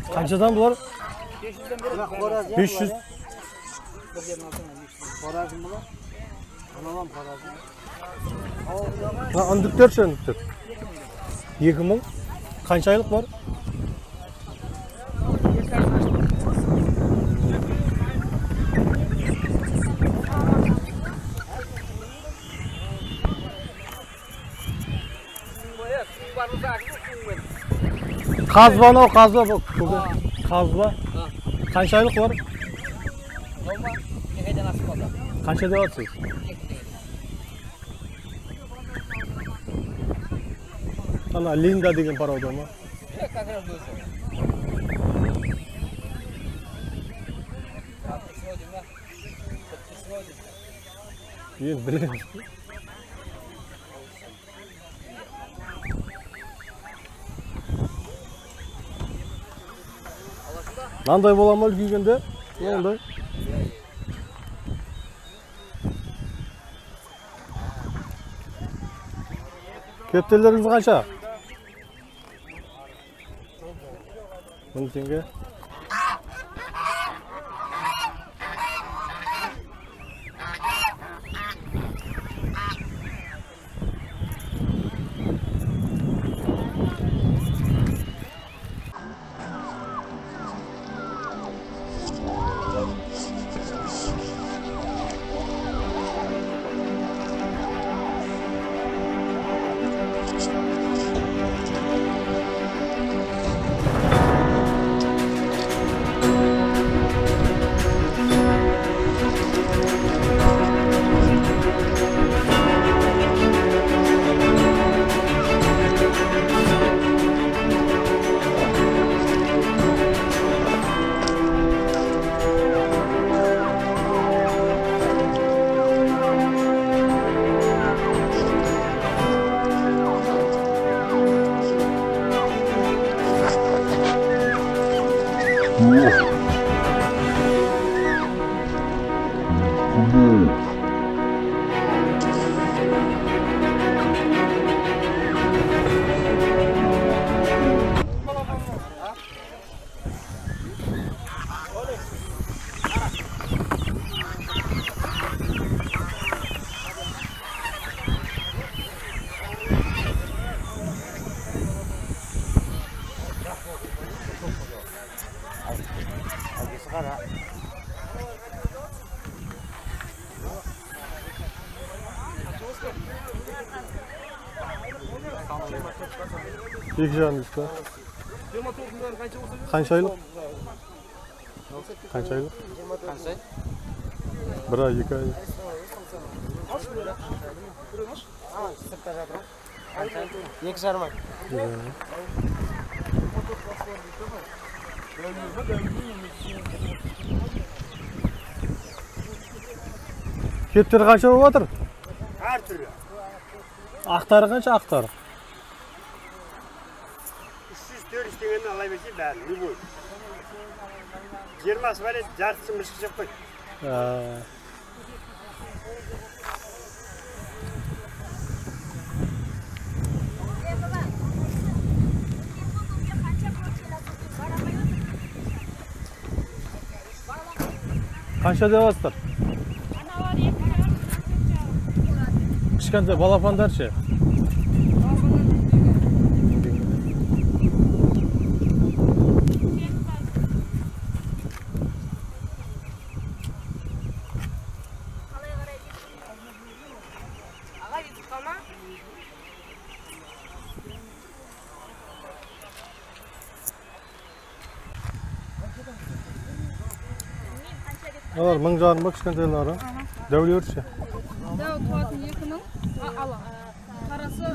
Қаншадан бұлар? 500. Үндіктер ше, үндіктер? 2000. Қанша айлық бар? Қазба анау, қазба бұл. Қазба. Қанша айлық бар? Қанша деп жатсыз? Ана Линда деген порода ма? Енді білеміз. Мынандай бола ма үлкейгенде? Мынандай. Кептерлеріңіз қанша? 1000 теңге. Екі жарым дейсіз ба? Қанша айлық? Қанша айлық? Бір ай, 2 ай. 2,5 ай. Кептер қанша болып жатыр? Әртүрлі. Ақтары қанша, ақтары? 300-400 теңгені ала берсе бәрін, любой. 20-сы бар еді, жартысы мышық жеп қойды. Қанша деп жатсыздар? Кішкентай балапандар ше? Олар 1500 ба кішкентайлары? Дәулер ше? Дәу туатын 2000, ала. Қарасы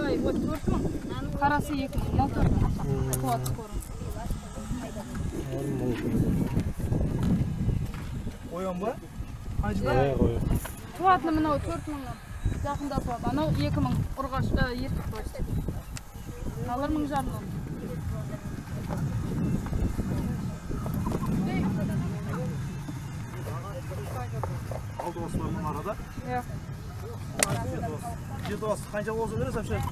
4000, қарасы 2000, мал 4000. Туаты скоро. Қоян ба? Қаншада? Туатыны мынау 4000-нан. Жақында туады. Анау 2000 ұрғаш, еркек то есть. Мыналар 1500-нан. Алты осы бар мына арада? Иә. Жеті осы. Қанша болса бересіз вообще?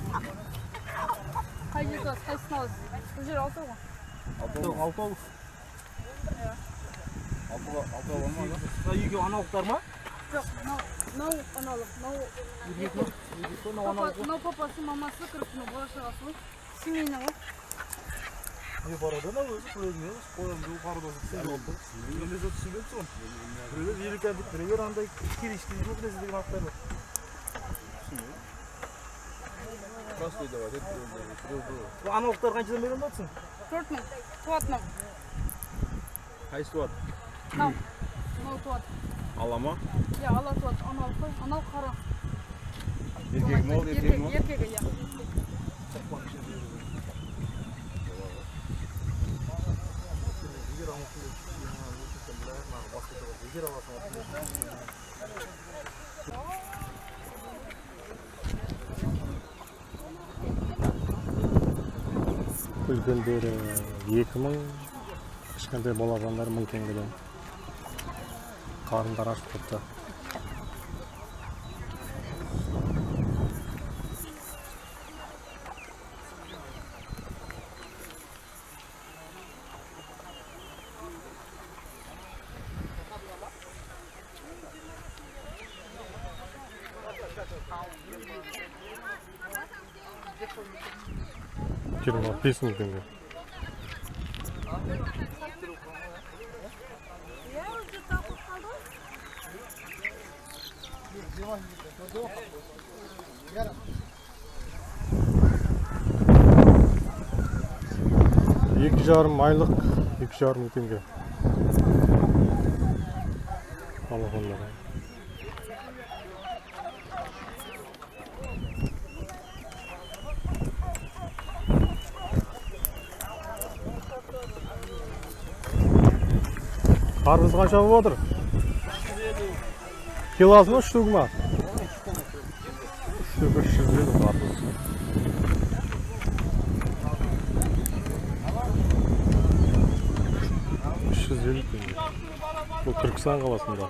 Қай жерде аласыз, қайсысын аласыз? Бұл жер алтау ғой. Алтау. Алтау ма? Екеуі аналықтар ма? Жоқ, мынау аналық, мынау мынау папасы, мамасы, короче, мынау бала шағасы ғой. Семейный ғой. Не порода мынау өзі, көрген емес, қоян жоқ породасы түсінбей. Мен өзі түсінбеппін соны. Біреулер великан дейді, біреулер андай киришки дейді, бір нәрсе деген аттар бар. Простой деп айтады, біреу. Бұл аналықтар қаншадан беремін жатсың? 4000. Туады мынау. Қайсы туады? Мынау. Мынау туады. Ала ма? Иә, ала туады. Аналық қой. Анау қара. Еркегі ма ол, еркегі ма? Еркегі, иә. Үлкендері 2000, кішкентай балапандар 1000 теңгеден. Қарындары ашып кетті. Жиырма бес мың теңге. Екі жарым айлық, 2,5 мың теңге. Балапандар. Қарбыз қанша болып отыр? Килосы ма, штугі ма? Штугі 350 қарбыз. Теңге. Бұл Түркістан қаласында.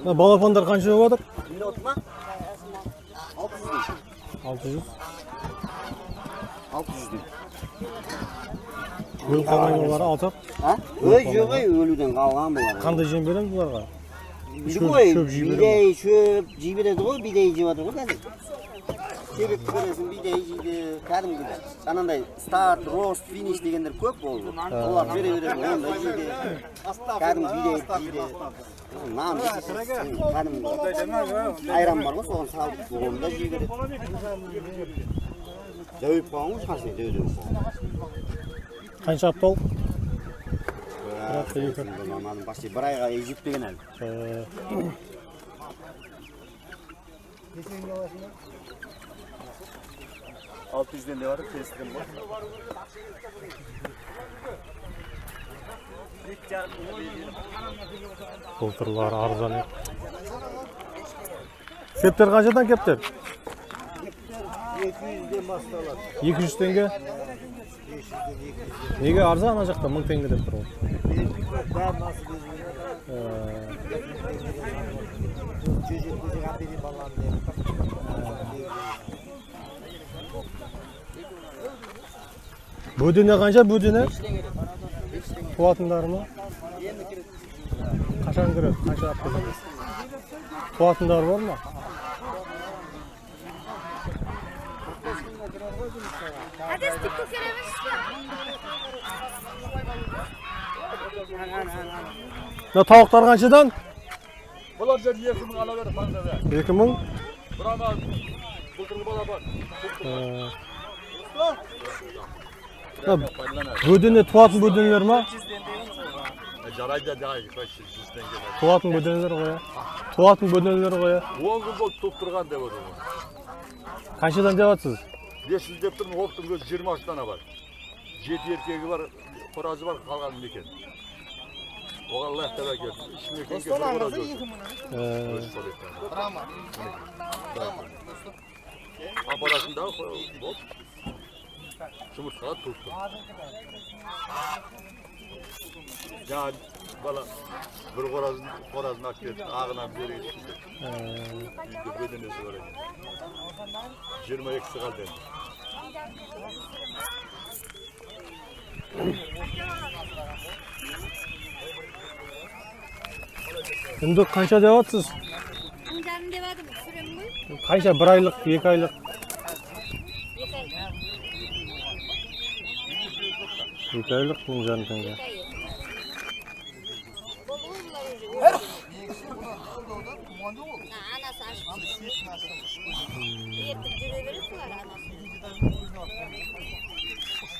Балапандар қанша болып жатыр? 600. 600. Өліп қалған бұлар алсақ? Ой, жоқ, өлуден қалған бұлар. Қандай жем береміз бұларға? Шөп жей береді. Бидай, шөп жей береді ғой, бидай жеп жатыр ғой қазір. Себеп көресің, бидай жейді, кәдімгі. Анандай старт, рост, финиш дегендер көп ол. Олар бере береді, оны да жейді. Кәдімгі бидай жейді. Нан кәдімгі айран бар ғой, соған салып, оны да жей береді. Дәуіп қалған ғой, қанша дәуіп қалған. Қанша апталық? Почти бір айға жүктеген әлі. Алты жүзден де бар, келістірем ғой. Былтырлар арзан еді. Кептер қаншадан кептер? 200-ден басталады. 200 теңге? 500-ден 200. Неге арзан ана жақта 1000 теңге деп тұр ғой? Бәрі насып өзіне. 170 әперейін баланы деп. Бөдене қанша бөдене? Туатындары ма? Қашан кіреді? Қанша аптада? Туатындары бар ма? Әдес тиктокер емес пе? Мына тауықтар қаншадан? Бұлар жер 2000 ала бер, қаншада. 2000? Бір ана былтырғы бала бар. Бөдене туатын бөденелер ма? Жарайды, жарайды, 100 теңге. Туатын бөденелер ғой, иә? Туатын бөденелер ғой, иә? 10 күн болды туып тұрған деп отырмын. Қаншадан деп жатсыз? 500 деп тұрмын, оптың өзі 23 дана бар. 7 еркегі бар, қоразы бар, қалғаны мекен. Оған лайықтап әкелді. 3 мекенге бір қораз өсті. Апарасындағы болды. Жұмыртқаға туып тұр. Жаңа бала бір қоразын алып кетті, ағынан бері кетті. Үйде бөденесі бар екен. 22-сі қалды енді. Үндік қанша деп жатсыз? 1,5 деп жатырмын, түсіремін ғой. Қанша, 1 айлық, 2 айлық? 2 айлық. 2 айлық 1,5 теңге. Анасы ашып ертіп жүре береді бұлар анасы.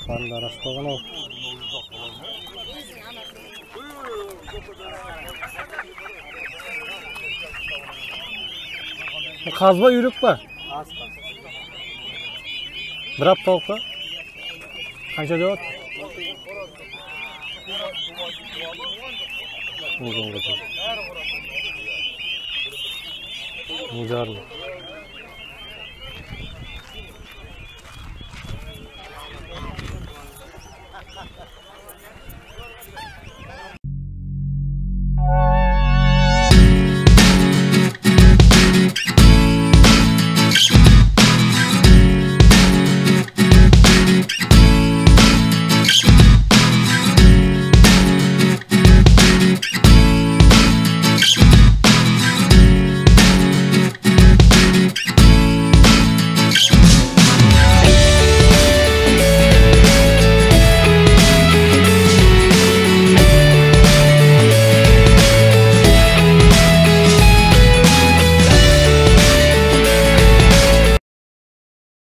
Қарындары ашпаған ау. Өзінің анасы. Қаз ба, үйрек па? Бір апталық па? Қанша деп жатыр? 1,5. 1,5.